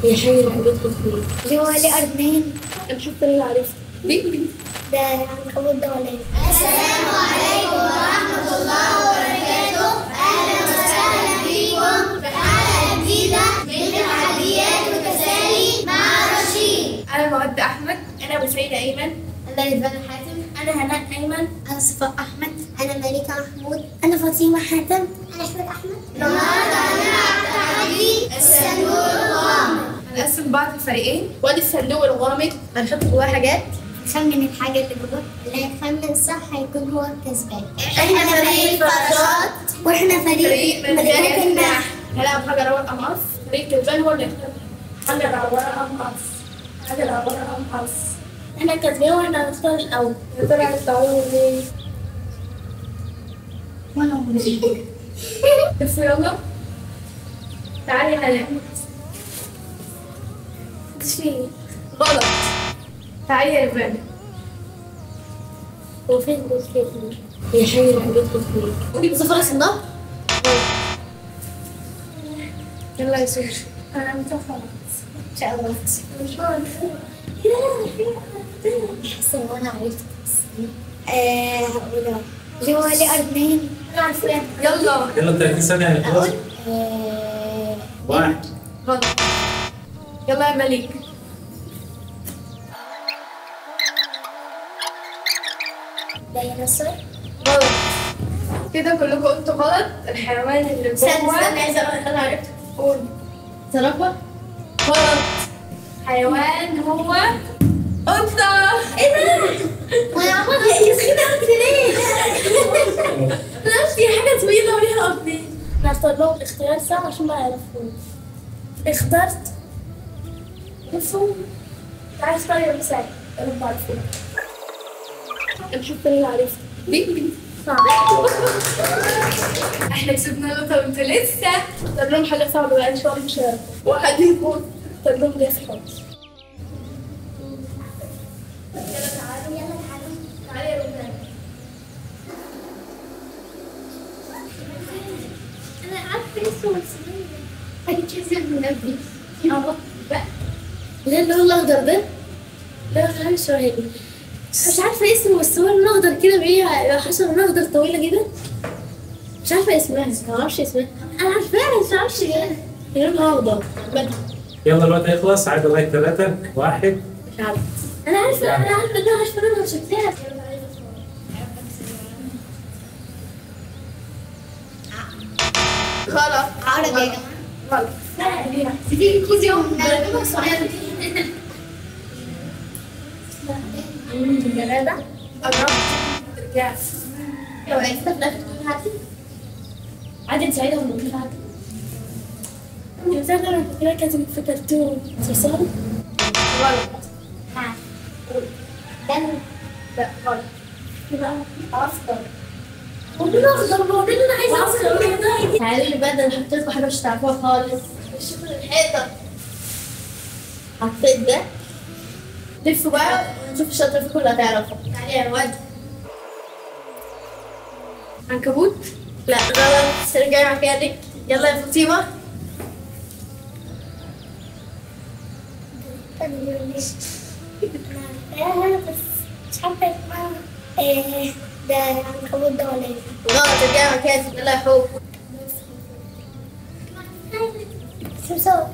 هي حاجة بتدخل فيه. اللي هو ليه قرنين. أنا حاسة إن أنا عرفت. ده عنكبوت ده ولا إيه؟ السلام عليكم ورحمة الله وبركاته. أهلا وسهلا بكم في حلقة جديدة من تحديات وتسالي مع رشيد. أنا مودة أحمد. أنا بسعيدة أيمن. أنا رضوان حاتم. أنا هناء أيمن. أنا صفاء أحمد. أنا مليكة محمود. أنا فاطمة حاتم. أنا أحمد أحمد. النهارده هنلعب تحدي الصندوق الغامض. هنقسم بعض الفريقين، وادي الصندوق الغامض هنحط جواه حاجات، نخمن الحاجة اللي جواه، اللي هيخمن صح هيكون هو الكسبان. احنا فريق الفراشات واحنا فريق ملكات النحل. هنلعب حجر ورقة مقص، فريق كسبان هو اللي يختار. حجر ورقة مقص، حجر ورقة مقص. احنا كسبان واحنا هنختار الأول. يا ترى هنختاروا ليه؟ وانا بس يلا تعالي هناء. غلط. تعالي يا ربان. هو فين جزء؟ هي حاجة بتدخل فيه. زفرة النهر. يلا يا سوشي. أنا متوقعة إن شاء الله. مش عارفة. حاسة إن أنا عرفت. هقولها. اللي هو ليه قرنين. أنا عارفاه. يلا يلا 30 ثانية هيخلصوا. واحد. غلط. يلا يا مليك. ديناصور. غلط. كده كلكم قلتوا غلط. الحيوان اللي جوه. استنى عايزة أقول أنا عرفت. قول. زرافة. غلط. حيوان هو قطة. إيه ده؟ وأنا عمالة يا سخينة قلت ليه؟ أنا قلت حاجة طويلة وليها قرنين. أنا هختار لهم الاختيار صعب عشان ما يعرفوش. اخترت مفهوم. تعالي اختاري يا مساعد. أنا بعرفه. أنا حاسة إن أنا عرفت. صعب. احنا كسبنا نقطة وانتوا لسه. اختار لهم حاجة صعبة بقى إن شاء الله مش هيعرفوا. واحد يفوز. اختار لهم جاز خالص. يلا تعالوا. يلا تعالوا. تعالي يا رمضان. أنا عارفة اسمه بس أكيد من قبلي. بقى. لا اللي هو الأخضر ده. لا مش شبه مش عارفة اسمه بس هو الأخضر كده بيه حشرة الأخضر طويلة كده. مش عارفة اسمها، معرفش اسمها. أنا عارفاها بس معرفش ايه. هي لونها أخضر. يلا الوقت هيخلص. عد لغاية 3 1. مش عارفة. أنا عارفة أنا عارفة إنها عارفة لونها وشكلها. غلط. عقرب يا جماعة. غلط. لا دي كيزي صغيرة. جرادة. قربت. رجعت. لو عرفتها في الآخر تقول عادي. عادي تساعدها ولا مش عادي؟ الإنسان ده أنا فاكراه كاتب في كرتون صرصار. غلط. دم. لا غلط. يبقى أخضر. ولون أخضر. ما هو ده اللي أنا عايزة أخضر. تعالي لي بقى، ده أنا حطيت لكم حاجة مش هتعرفوها خالص. شوفوا الحيطة. حطيت ده. لفوا بقى ونشوف الشاطرة فيكم اللي هتعرفها. تعالي يا رواد. عنكبوت. لا غلط، ارجعي مكانك. يلا يا فاطمة. أنا عارفاها بس مش عارفة اسمها. ده عنكبوت ده ولا إيه؟ غلط، ارجعي مكانك. يلا يا حب. صرصار.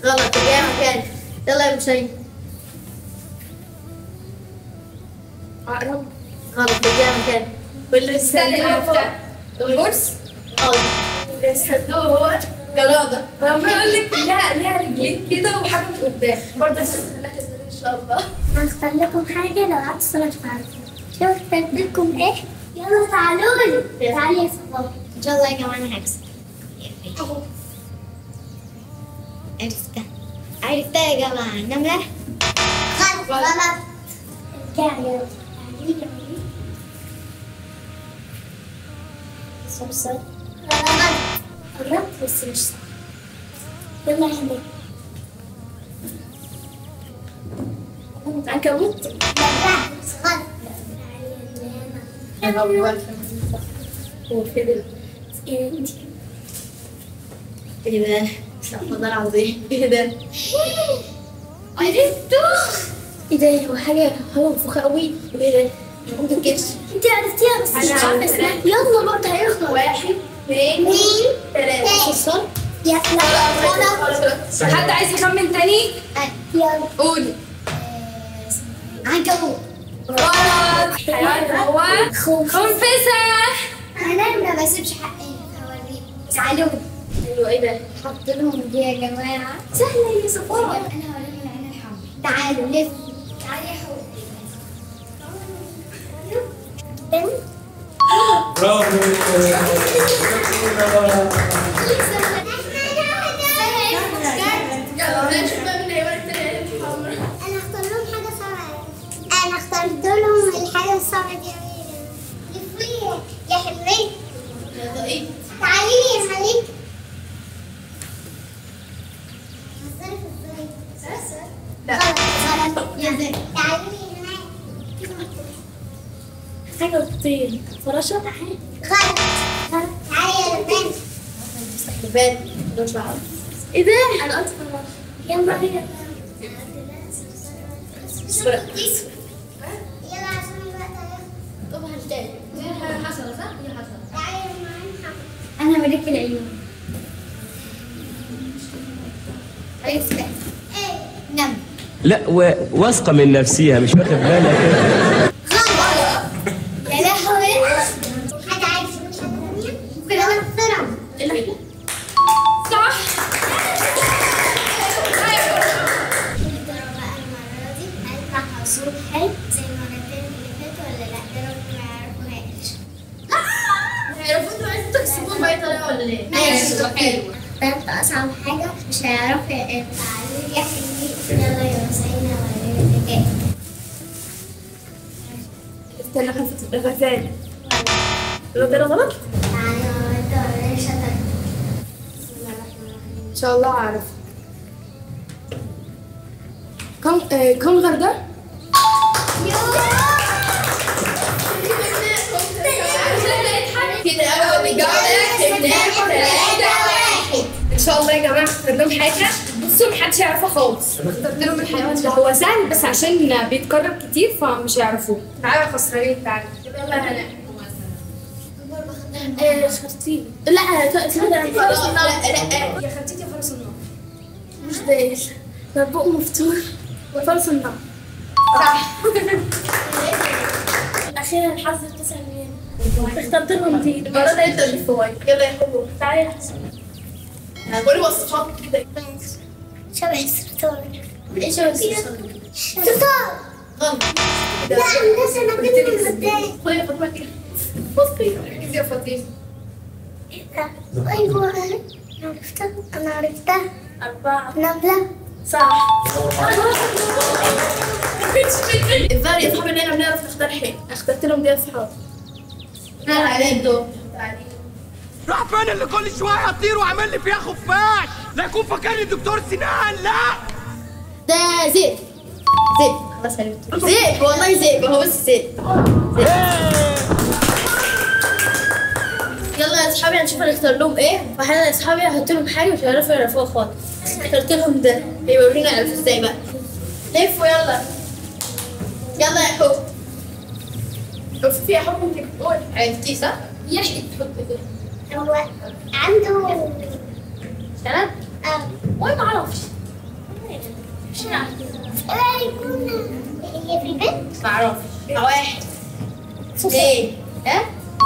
غلط، ارجعي مكانك. يلا يا مشي. عقرب. غلط، ارجعي مكانك. واللي استنى عرفتها. البورس. غلط. الصندوق هو جرادة. أنا عمالة أقول لك ليها رجلين كده وحاجة من قدام برضه. إن شاء الله. هختار لكم حاجة لو قعدت صورة تعرفوها. شوف اخترت لكم إيه؟ يلا تعالوا لي. تعالي يا صفاء. إن شاء الله يا جماعة أنا هكسب. عرفتها عرفتها يا جماعة. نملة. غلط غلط. ارجعي يلا. تعالي تعالي. صرصار. غلط. قربت بس مش صح. يلا يا هناء. عنكبوت. لا غلط. تعالي يا لانا. هو فين؟ انتي. ايه ده؟ استغفر الله العظيم. ايه ده؟ عرفته. ايه ده؟ هو حاجة منفوخة قوي. ايه ده؟ ممكن كده. انت عرفتيها بس مش عارفة اسمها. يلا الوقت هيخلص. 1 2 3. صلصال. يا لا. حد عايز يخمن تاني؟ يلا قولي. عنكبوت. غلط. حيوان هو خنفسة. انا ما بسيبش حقي. هوريكم. تعالوا. ايوه ايه ده؟ حط لهم دي يا جماعة. سهلة يا صفاء. انا هوريهم العين الحمراء. تعالوا لف. تعالي يا حب. برافو. يلا نشوف بقى مين هيوري التاني العين الحمراء. انا اختار لهم حاجة صعبة. انا اخترت لهم الحاجة الصعبة دي. لفي يا حلوين. يلا ايه؟ تعالي لي يا ملك. لا غلط. يلا تعالي لي هنا. حاجة بتطير. فراشة. غلط. تعالي يا لبان. لبان مش عارفة. ايه ده؟ انا قلت فراشة. يلا بينا. يلا عشان الوقت هيخلص. طب هنتاني. دي حصلة صح؟ دي حصلة. تعالي يا معلم. انا هوريك العيون. ايه؟ نم. لا واثقة من نفسيها مش واخد بالك. غلط. يا لهوي. حد عايز يقول حاجة ثانية؟ ممكن اقول بسرعة. اللحمة. صح. بقى المرة دي هيطلع صوت حلو زي المرتين اللي فاتوا ولا لا؟ ده لو ما يعرفوهاش. هيعرفوا انتوا عايزين تكسبوهم بأي طريقة ولا ليه؟ ماشي. حلو. اخترت أصعب حاجة مش هيعرفوا يقروا. تعالوا يا حلوين. يلا يا حسين وريني الحكاية. استنى خلفة الغزال. الغزالة غلط؟ تعالوا وريني شطر. ان شاء الله اعرف. كم غردة؟ كده أول جولة كسبناها 3-1. إن شاء الله يا جماعة اختار لهم حاجة. بصوا محدش يعرفها خالص. اخترت لهم الحيوان ده. هو سهل بس عشان بيتكرر كتير فمش هيعرفوه. تعالوا خسرانين. تعالوا. يلا هنا. خرتيت. لا فرس النار. لا يا خرتيت يا فرس النار. مش داير. ده بقه مفتوح. فرس النار. صح. أخيرا الحظ ابتسم لينا. اخترت لهم دي. المرة دي هيبدأ بالفوايد. يلا يا حبوب. تعالي يا حسن. قولي وصفات كده. شبه الصرصار. ايه شبه الصرصار؟ صرصار. غلط. لا هندسة انا كنت مصدقة. خدي يا فاطمة كده. بصي ركزي يا فاطمة. ايه ده؟ ايوه انا عرفتها. انا عرفتها. 4. نملة. صح. الظاهر يا صحابي ان احنا بنعرف نختار حاجة. اخترت لهم دي يا صحابي. تعالي انتوا. تعالي. راح فين اللي كل شوية هتطير وعامل لي فيها خفاش؟ لا يكون فاكرني الدكتور سنان. لا ده زئب. زئب خلاص عرفته. زئب والله زئب. هو بس زئب. يلا يا اصحابي هنشوف هنختار لهم ايه. وحالا يا اصحابي هحط لهم حاجة مش هيعرفوا يعرفوها خالص. اخترت لهم ده. هيورينا يعرفوا ازاي بقى. لفوا يلا. يلا يا حب. شوفي يا حب انت بتقول عرفتيه صح؟ يحيى تحط كده. هو عنده شنب؟ اه. وانا ما اعرفش. مش عارفه. يكون هي في البيت؟ ما اعرفش. 1 2 ها؟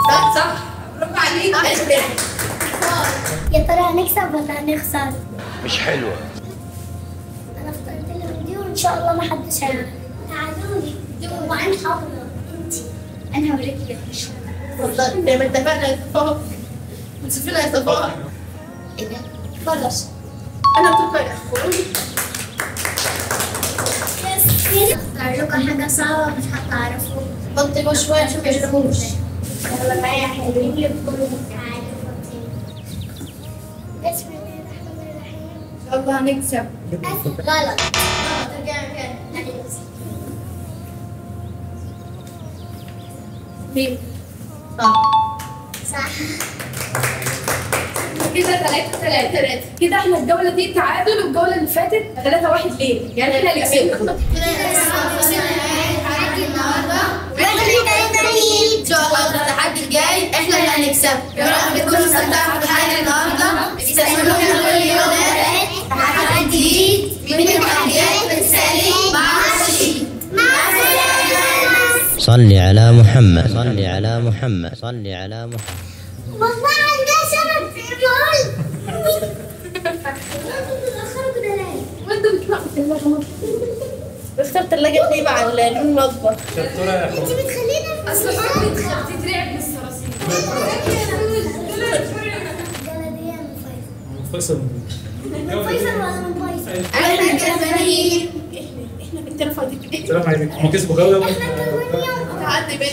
صح صح. برافو عليك. يا ترى هنكسب ولا هنخسر؟ مش حلوة. انا اخترت لهم دي وان شاء الله ما حدش هيعرف. تعالوا لي دي وعين حمرا. انتي انا هوريك يا اتفضلي زي ما اتفقنا يا صفاء. شوفي يا صفاء. ايه ده؟ فرش. انا قلت لكم يا اخوان. اختار لكم حاجة صعبة مش هتعرفوها. بطلوا شوية عشان ما يشوفوش. يلا معايا يا حلوين لكم. تعالوا فاطمة. بسم الله الرحمن الرحيم. ان شاء الله هنكسب. غلط. ارجعي مكانك. مين؟ صح. صح. كده 3-3. كده احنا الجولة دي تعادل، والجولة اللي فاتت 3-1 ليه؟ يعني احنا اللي كسبنا. تحدي النهارده ان شاء الله التحدي الجاي احنا اللي هنكسب. يا رب تكونوا استمتعتوا بالحلقة النهارده. استنونا كل يوم تحدي جديد من التحديات السهلة مع رشيد. مع السلامة. صل على محمد، صل على محمد، صل على محمد. والله عندها شنب في المول. انتوا بتتأخروا كده ليه؟ وانتوا بتتأخروا. بختار ثلاجة ليه مع لون المطبخ؟ شطورة يا انت بتخلينا اصل حور بتترعب من الصراصير. جلدية من فيصل. فيصل من فيصل ولا من فيصل؟ احنا كسبانين. احنا بنترفع دي. السلام عليكم. هم كسبوا جولة. احنا كسبانين. تعدي بيت.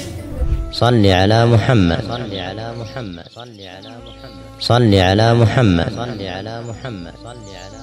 صل على محمد، صل على محمد، صل على محمد، صل على محمد، صل على محمد، صل على